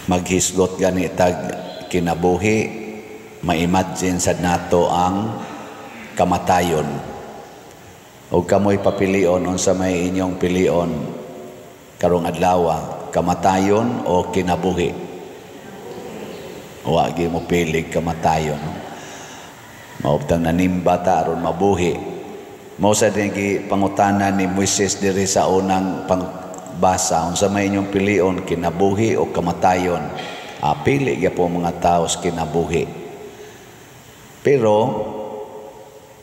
Maghisgot gani tag kinabuhi, ma-imagine sad nato ang kamatayon. O kamoy papilion, unsa may inyong pilion karong adlaw, kamatayon o kinabuhi? Wa gyud mo pilig kamatayon, no? Maubtang nanimba ta aron mabuhi. Mao sa din pangutana ni Moises diri sa unang pangbasa, unsa may inyong pilion, kinabuhi o kamatayon? Pili gyapon mga tao sa kinabuhi. Pero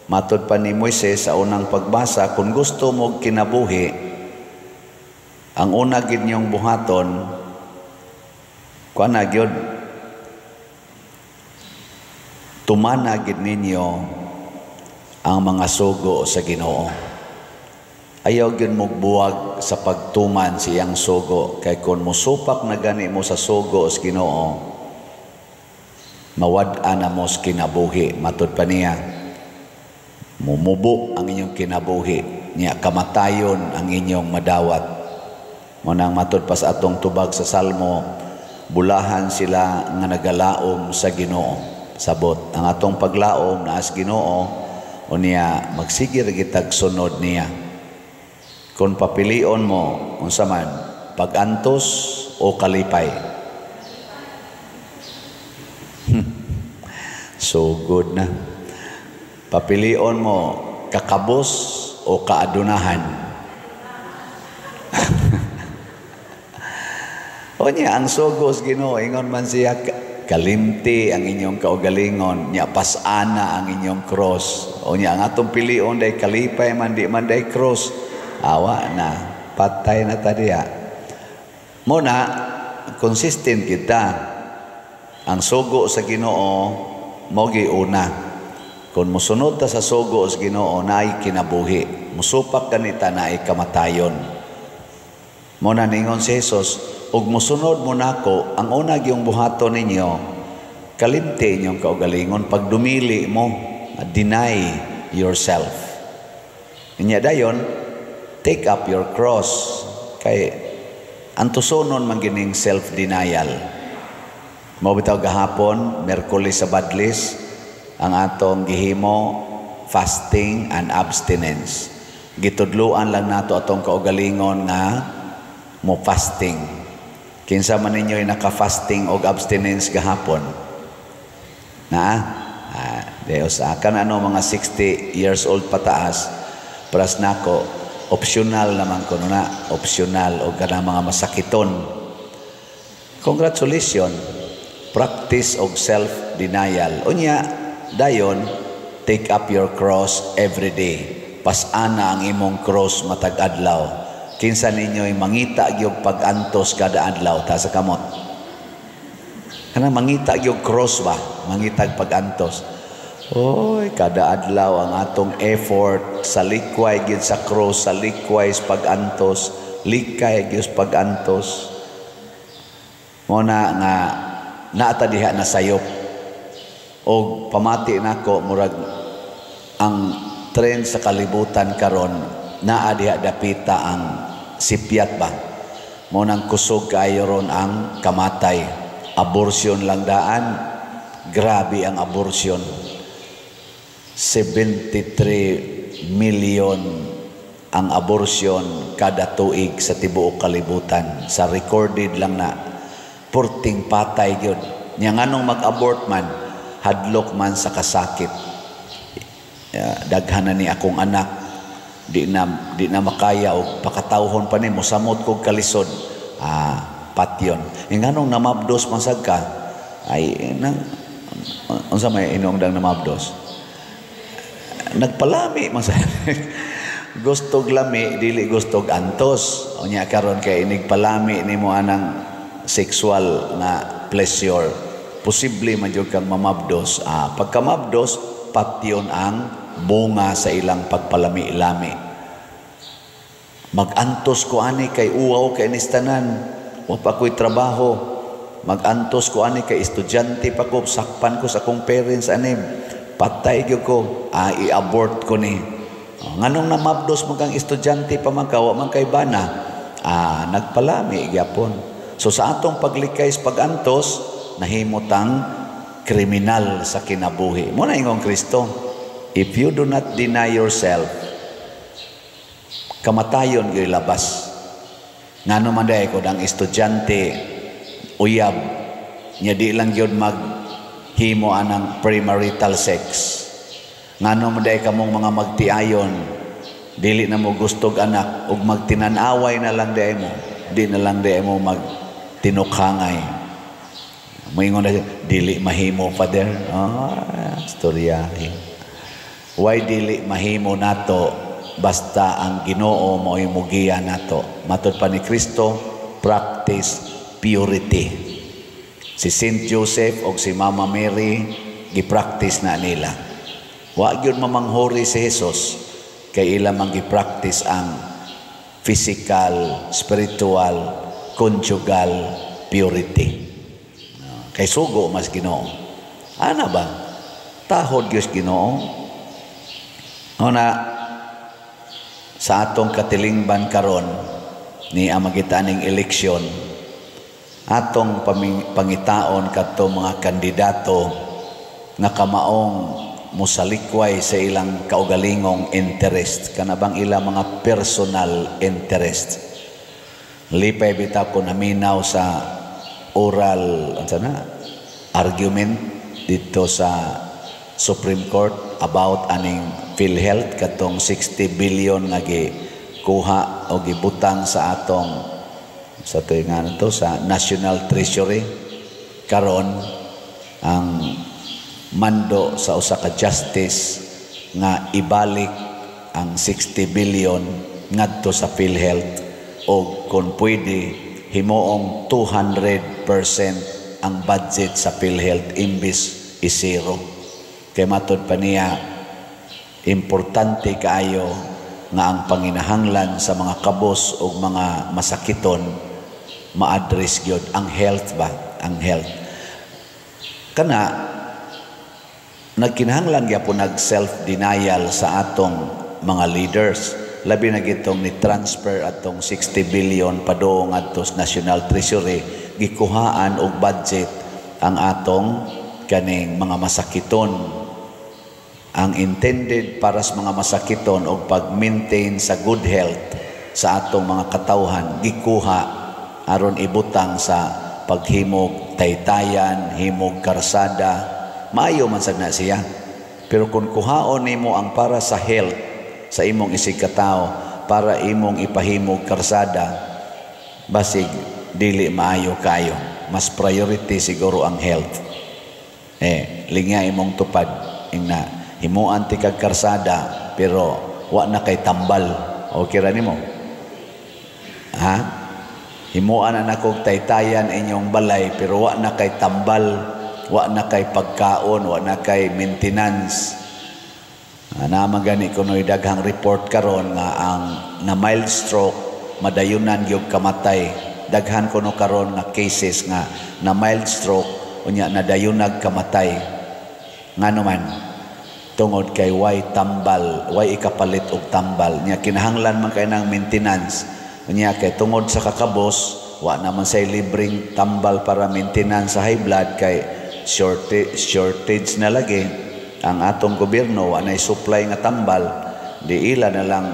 matod pa ni Moises sa unang pagbasa, kung gusto mo kinabuhi, ang una gid niyong buhaton, kuan na gyud, tumana gid ninyo ang mga sugo sa Ginoo. Ayaw gyud mo buwag sa pagtuman sa iyang sugo, kay kung musupak na gani mo sa sugo sa Ginoo, mawad-an na mo sa kinabuhi. Matod pa niya, mumubo ang inyong kinabuhi niya, kamatayon ang inyong madawat. Mao nang matod pa sa atong tubag sa Salmo, bulahan sila nga nagalaom sa Ginoo. Sabot ang atong paglaom naa sa Ginoo, unya magsige ra gitag sunod niya. Kung papilion mo, unsa man, pag-antos o kalipay? So good na. Papilion mo, kakabos o kaadunahan? Unya ang sugos Ginoo, ingon man siya, kalimti ang inyong kaugalingon, nya pasana ang inyong cross. Unya ang atong pilion day kalipay man, di man day cross. Awa na, patay na ta diha. Muna, consistent kita. Ang sugo sa Ginoo mao una. Kung musunod ta sa sugo sa Ginoo, naay kinabuhi. Musupak kanita, naay kamatayon. Muna ningon si Jesus, ug musunod mo nako, ang una gyung buhaton ninyo, kalimti inyong kaugalingon, pag dumili mo, deny yourself. Inya dayon, take up your cross. Kay antusonon man gining self-denial. Mao bitaw gahapon, Miyerkules sa Badlis, ang atong gihimo, fasting and abstinence. Gitudluan lang nato atong kaugalingon nga mo fasting. Kinsa man ninyo'y naka-fasting og abstinence gahapon? Na? Deus, kan ano mga 60 years old pataas, paras nako, optional naman kuno na, optional og kanang mga masakiton. Congratulations, practice og self-denial. Unya, dayon, take up your cross every day. Pasana ang imong cross matag adlaw. Kinsa ninyo'y mangita gyud pag-antos kada adlaw, ta sa kamot? Kanang mangita gyud cross ba? Mangitag pag-antos. Oy, kada adlaw ang atong effort sa likway gyud sa cross, sa likway sa pag-antos, likay gyud sa pag-antos. Mo na nga naata diha na sayop. Og pamati nako, murag ang trend sa kalibutan karon naa diha dapita ang sipyat ba. Mo nang kusog kaayo ron ang kamatay. Abortion lang daan, grabe ang abortion. 73 million ang abortion kada tuig sa tibuok kalibutan. Sa recorded lang na, purting patay gyud. Nya nganong mag-abort man, hadlok man sa kasakit. Daghan na ni akong anak, di na makaya og pakatawhon pa ni, mosamot kog kalisod. Patyon. Nganong namabdos man sad ka, ay nang unsa may inong dang namabdos? Nagpalami man sad. Gustog lami, dili gustog antos. Unya karon kay inig palami nimo anang sexual na pleasure, posible man jud kang mamabdos. Pagkamabdos, patyon ang bunga sa ilang pagpalami-lami. Magantos ko ani kay uwaw kay nistanan, wa pa ko'y trabaho. Magantos ko ani kay estudyante pa ko, sakpan ko sa akong parents ani. Patay gyud ko, i-abort ko ni. Nganong namabdos man kang estudyante pa man ka, wa man kay bana? Nagpalami gyapon. So sa atong paglikay sa pagantos, nahimotang kriminal sa kinabuhi. Mao na ingong Kristo, if you do not deny yourself, kamatayon gyud labas. Ngano man diay kung ang estudyante uyab nya di lang gyud maghimo anang premarital sex? Ngano man diay kamong mga magtiayon, dili na mo gustog anak ug magtinan-away na lang diay mo, di na lang diay mo magtinukhangay? Moingon na siya, "Dili mahimo, Father." Ah, storya. Why dili mahimo nato basta ang Ginoo mao'y mugiya nato? Matod pa ni Kristo, practice purity. Si Saint Joseph o si Mama Mary, gi-practice na nila. Wa gyud mamanghuri si Jesus kay ila man gi-practice ang physical, spiritual, conjugal purity. Kay sugo mas Ginoo. Ana ba? Tahod gyud Ginoo. Una, sa atong katilingban karon ni ang magitaning eleksyon, atong pangitaon kadto mga kandidato nga kamaong musalikway sa ilang kaugalingong interest, kana bang ilang mga personal interest. Lipay bitaw ko naminaw sa oral, unsa na, argument dito sa Supreme Court about aning PhilHealth, katong 60 billion nga gikuha o gibutang sa atong, sa to nga to, sa National Treasury. Karon ang mando sa usa ka justice nga ibalik ang 60 billion ngadto sa PhilHealth o kung pwede himuong 200% ang budget sa PhilHealth imbis i-zero. Kay matod pa niya, importante kaayo nga ang panginahanglan sa mga kabos o mga masakiton ma-address gyud, ang health ba, ang health. Kana nagkinahanglan gyapon nag self-denial sa atong mga leaders, labi na gitong ni transfer atong 60 billion padung ngadto sa National Treasury, gikuhaan og budget ang atong kaning mga masakiton. Ang intended para sa mga masakiton og pag-maintain sa good health sa atong mga katawhan, gikuha aron ibutang sa paghimog taytayan, himog karsada. Maayo man sad na siya, pero kung kuhaon nimo ang para sa health sa imong isig katao para imong ipahimog karsada, basig dili maayo kayo. Mas priority siguro ang health. Eh, lingya imong tupad ingna himuan ti kag karsada pero wa na kay tambal. Okay ra nimo? Ha, himuan na nako taytayan inyong balay pero wa na kay tambal, wa na kay pagkaon, wa na kay maintenance. Na man gani kuno'y daghang report karon nga ang na mild stroke madayunan gyud kamatay. Daghan kuno karon nga cases nga na mild stroke unya nadayunag kamatay. Ngano man? Tungod kay way tambal, way ikapalit og tambal. Nya kinahanglan man kay ng maintenance. Unya kay tungod sa kakabos, wa naman say libreng tambal para maintenance sa high blood kay shortage na lagi ang atong gobyerno, wa nay supply nga tambal. Di ila na lang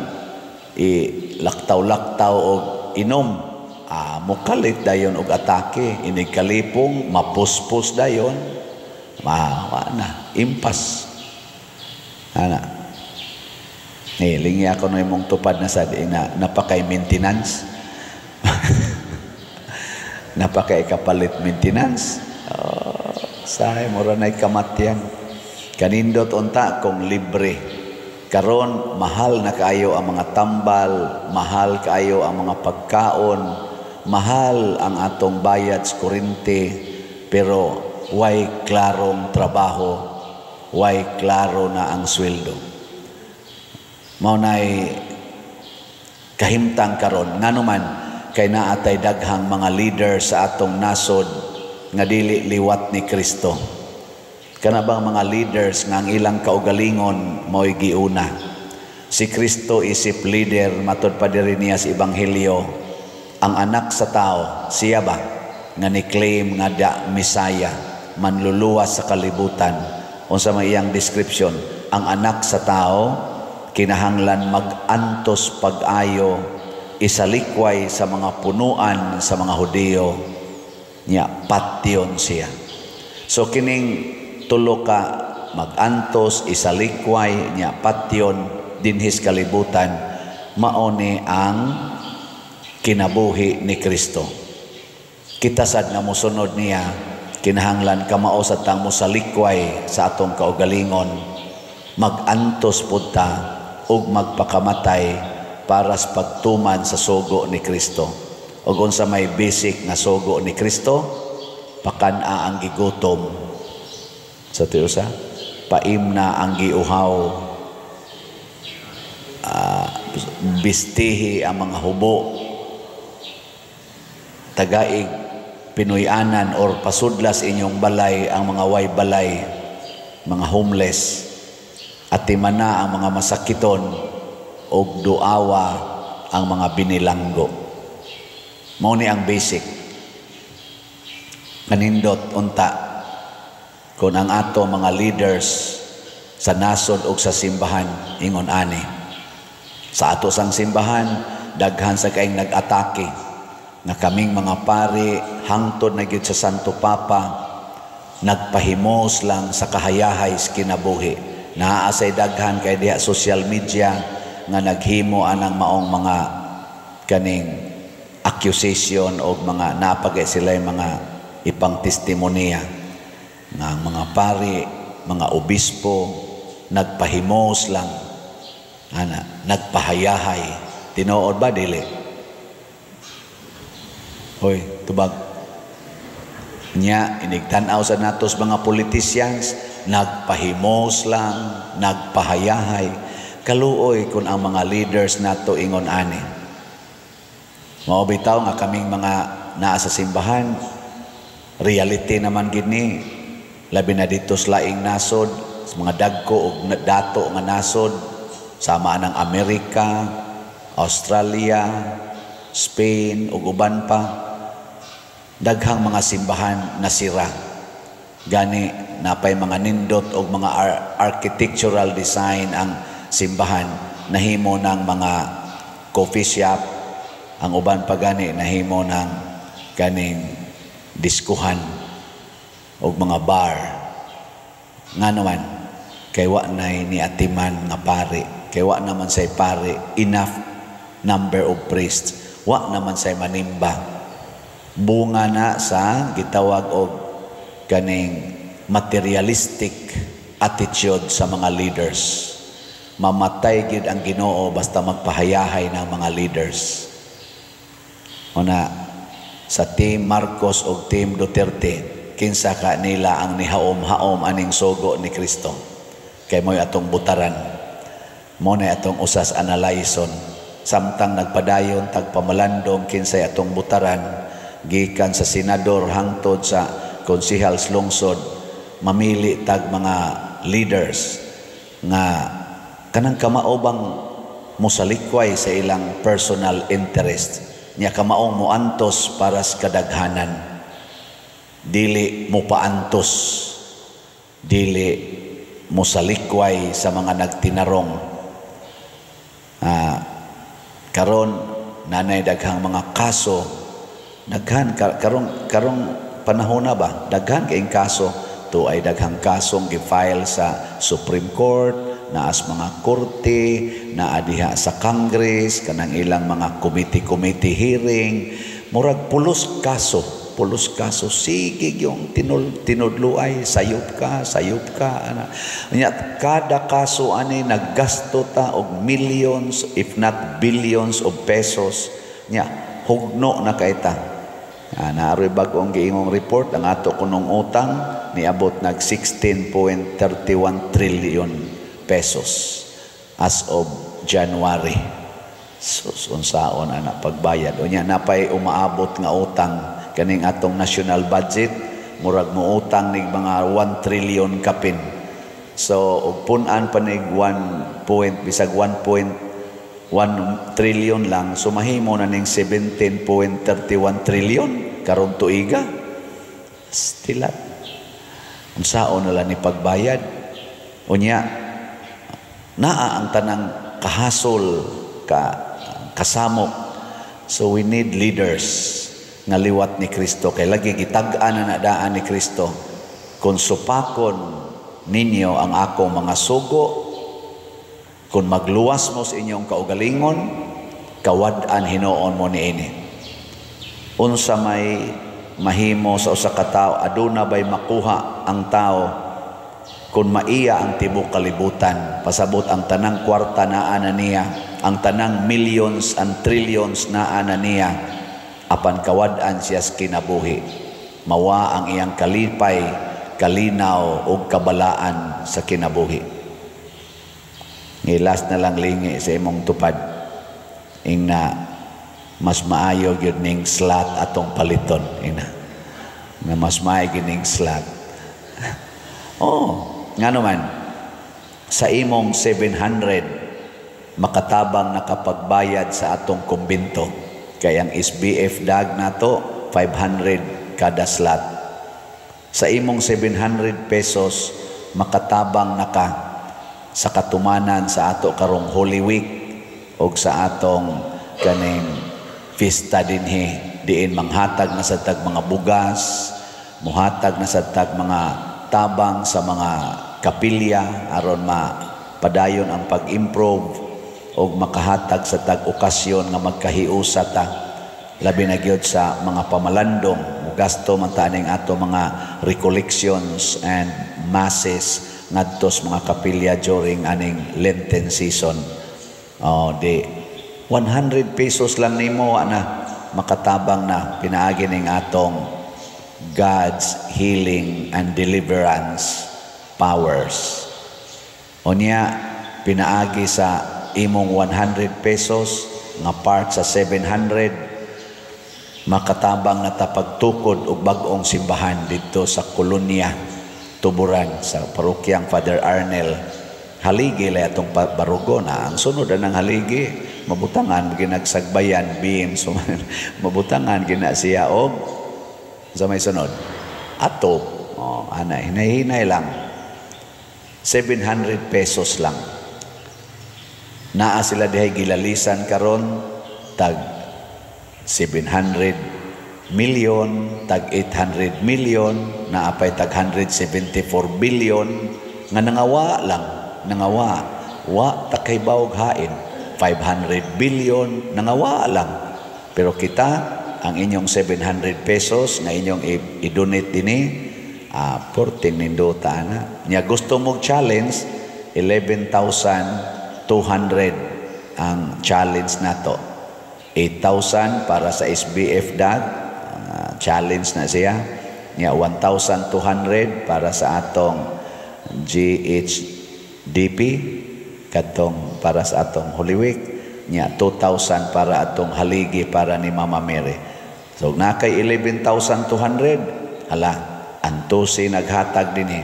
i laktaw-laktaw og inom. Ah, mukalit dayon og atake, inig kalipong mapuspos dayon, ma wa na impas ana. Eh, lingi ako no imong tupad na sad na napakay maintenance, napakay kapalit maintenance. Oh, sahay mura na'y kamatyan. Kanindot unta kung libre. Karon mahal na kaayo ang mga tambal, mahal kaayo ang mga pagkaon, mahal ang atong bayad sa kuryente, pero way klarong trabaho, way klaro na ang sweldo. Mao nay kahimtang karon. Ngano man? Kay naatay daghang mga leader sa atong nasod nga dili liwat ni Kristo. Kana bang mga leaders nga ang ilang kaugalingon mao'y giuna. Si Kristo isip leader, matod pa diri niya sa Ebanghelyo, ang anak sa tao, siya ba? nga ni-claim nga da Messiah, manluluwas sa kalibutan. Unsa may iyang description? Ang Anak sa Tao kinahanglan mag-antos pag-ayo, isalikway sa mga punuan sa mga Hudiyo, nya patyon siya. So kining tulo ka mag-antos, isalikway, nya patyon dinhis kalibutan, mao ni ang kinabuhi ni Kristo. Kita sad nga mosunod niya, kinahanglan kamao sa tang mosalikway sa atong kaugalingon, mag-antos pud ta ug magpakamatay para sa pagtuman sa sugo ni Kristo. Ug unsa may basic nga sugo ni Kristo? Pakan-a ang gigutom. Sa tiusa, paimna ang giuhaw, bistihi ang mga hubo, tagaig Pinoy-anan or pasudlas inyong balay ang mga way balay, mga homeless, at timana ang mga masakiton, og duawa ang mga binilanggo. Mao ni ang basic. Kanindot unta kung ang ato mga leaders sa nasod og sa simbahan ingon ani. Sa ato sang simbahan, daghan sa kaing nag-atake nga kaming mga pari hangtod na gyud sa Santo Papa nagpahimos lang sa kahayahay sa kinabuhi. Naa say daghan kay diha social media nga naghimo anang maong mga kaning accusation o mga napagay sila mga ipang testimonya nga ang mga pari, mga obispo nagpahimos lang ana, nagpahayahay. Tinuod ba dili? Hoy, tubag. Nya inigtan-aw sa natos mga politicians, nagpahimos lang, nagpahayahay. Kaluoy kung ang mga leaders nato ingon ani. Mao bitaw nga kaming mga naa sa simbahan, reality naman gid ni, labi na dito sa laing nasod, sa mga dagko og dato nga nasod, sama ng Amerika, Australia, Spain ug uban pa, daghang mga simbahan nasira. Gani napay mga nindot og mga architectural design ang simbahan, nahimo ng mga coffee shop, ang uban pa gani nahimo ng kaning diskuhan og mga bar. Nga naman kay wa nay niatiman nga pari, kay wa naman say pari, enough number of priests, wa naman say manimba. Bunga na sa gitawag og kaning materialistic attitude sa mga leaders. Mamatay gid ang Ginoo basta magpahayahay ng mga leaders. Una, sa Team Marcos o Team Duterte, kinsa ka nila ang nihaom-haom aning sugo ni Kristo? Kay mo'y atong butaran. Mo na atong usas analyson. Samtang nagpadayon tagpamalandong kinsay atong butaran, gikan sa senador hangtod sa konsehal sa lungsod, mamili tag mga leaders nga kanang kamao bang mosalikway sa ilang personal interest, nya kamaong moantos para sa kadaghanan, dili mopaantos, dili mosalikway sa mga nagtinarong. Karon nanay daghang mga kaso, daghan karong karong panahon na ba, daghan kaing kaso to, ay daghang kasong gi-file sa Supreme Court, naas mga korte, naa diha sa Congress, kanang ilang mga committee-committee hearing, murag pulos kaso, pulos kaso, sige yung tinudluay, sayop ka, sayop ka, ana. Nya, kada kaso ani naggasto ta og millions, if not billions of pesos. Nya, hugno na kay ta. Naaroy bag-ong giingong report, ang ato kunong utang niabot nag 16.31 trillion pesos as of January. Sus, unsaon ana pagbayad? Unya napay umaabot nga utang kaning atong national budget, murag moutang nig mga 1 trillion kapin. So og pun-an pa nig 1 point, bisag 1.1 trillion lang, so mahimo na ning 17.31 trillion. Karong tuiga. Stilat. Unsaon na lang ni pagbayad? Unya, naa ang tanang kahasol ka kasamok. So we need leaders nga liwat ni Kristo kay lagi gitag-an na daan ni Kristo. Kung supakon ninyo ang akong mga sugo, kung magluwas mo sa inyong kaugalingon, kawad-an hinuon mo niini. Unsa may mahimo sa usa ka tawo, aduna bay makuha ang tao kung maiya ang tibok kalibutan, pasabot ang tanang kwarta naa na niya, ang tanang millions and trillions naa na niya, apan kawad-an siya sa kinabuhi, mawa ang iyang kalipay, kalinaw ug kabalaan sa kinabuhi? Ngilas na lang lingi sa imong tupad, ingna mas maayo gyud ning slot atong paliton, ina nga mas maayo gyud ning slot. Oh, ngano man sa imong 700 makatabang nakapagbayad sa atong kumbinto, kay ang SBF dag nato 500 kada slot. Sa imong 700 pesos makatabang naka sa katumanan sa ato karong Holy Week og sa atong kaning fiesta dinhi, diin manghatag na sa tag mga bugas, muhatag na sa tag mga tabang sa mga kapilya aron mapadayon ang pag-improve og makahatag sa tag okasyon nga magkahiusa ta, labi na gyud sa mga pamalandong. Mugasto man ta aning ato mga recollections and masses ngadto sa mga kapilya during aning Lenten season. Oh, di 100 pesos lang nimo ana makatabang na pinaagi ning atong God's healing and deliverance powers. Unya, pinaagi sa imong 100 pesos nga part sa 700, makatabang na ta pagtukod og bag-ong simbahan didto sa kolonya Tuburan sa parokyang Father Arnel. Haligi lay atong barugo na ang sunod ang haligi, mabutangan ginagsagbayan beam, so mabutangan gina siya og sa may sunod atop. Oh, ana, hinay-hinay lang, 700 pesos lang. Naa sila dihay gilalisan karon tag 700 million, tag 800 million, naa pay tag 174 billion nga nangawa lang, nangawa. Wa ta kahibaw hain. 500 billion, nangawa lang. Pero kita, ang inyong 700 pesos nga inyong i-donate dinhi, 14 nindota na. Nya gusto mo challenge, 11,200 ang challenge nato. 8,000 para sa SBF DAG, challenge na siya. Nya 1,200 para sa atong GHDP, katong para sa atong Holy Week. Nya 2,000 para atong haligi para ni Mama Mary. So na kay 11,200, hala, antusi naghatag dinhi.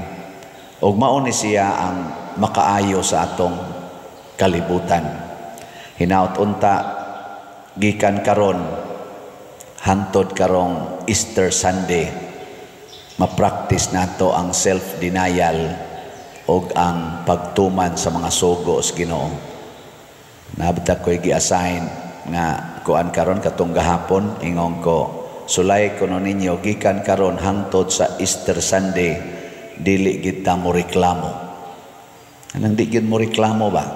Og mao ni siya ang makaayo sa atong kalibutan. Hinaut unta gikan karon hangtod karong Easter Sunday, ma-practice nato ang self-denial og ang pagtuman sa mga sugo sa Ginoo. Nabta ko'y gi-assign nga kuan karon katong gahapon, ingon ko, sulay kuno ninyo gikan karon hangtod sa Easter Sunday dili gid ta mo reklamo. Anang di gid mo reklamo ba?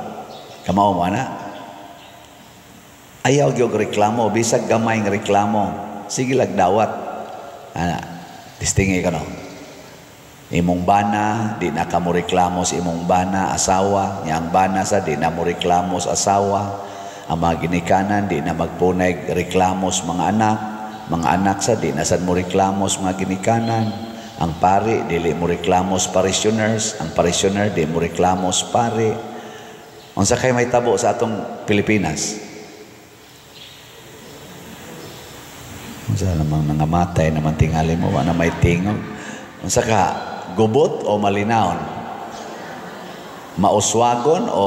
Kamao mo ana? Ayaw gyud reklamo, bisag gamay nga reklamo, sige lag dawat. Ana, distingi ka no. Imong bana, di na ka mo reklamo sa imong bana, asawa, nya ang bana sa di na mo reklamo sa asawa. Ang mga ginikanan di na magpunay reklamo sa mga anak sa di na sad mo reklamo sa mga ginikanan. Ang pari dili mo reklamo sa parishioners, ang parishioner di mo reklamo sa pari. Unsa kay may tabo sa atong Pilipinas? Unsa namang nangamatay naman tingali mo, wa na may tingog. Unsa ka, gubot o malinawon? Mauswagon o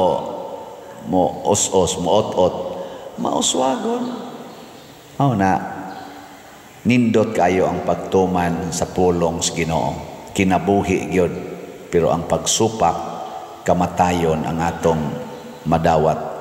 mo os-os, mo ot-ot? Mauswagon. Oh, na Nindot kayo ang pagtuman sa pulong sa Ginoo. Kinabuhi gyud, pero ang pagsupak, kamatayon ang atong madawat.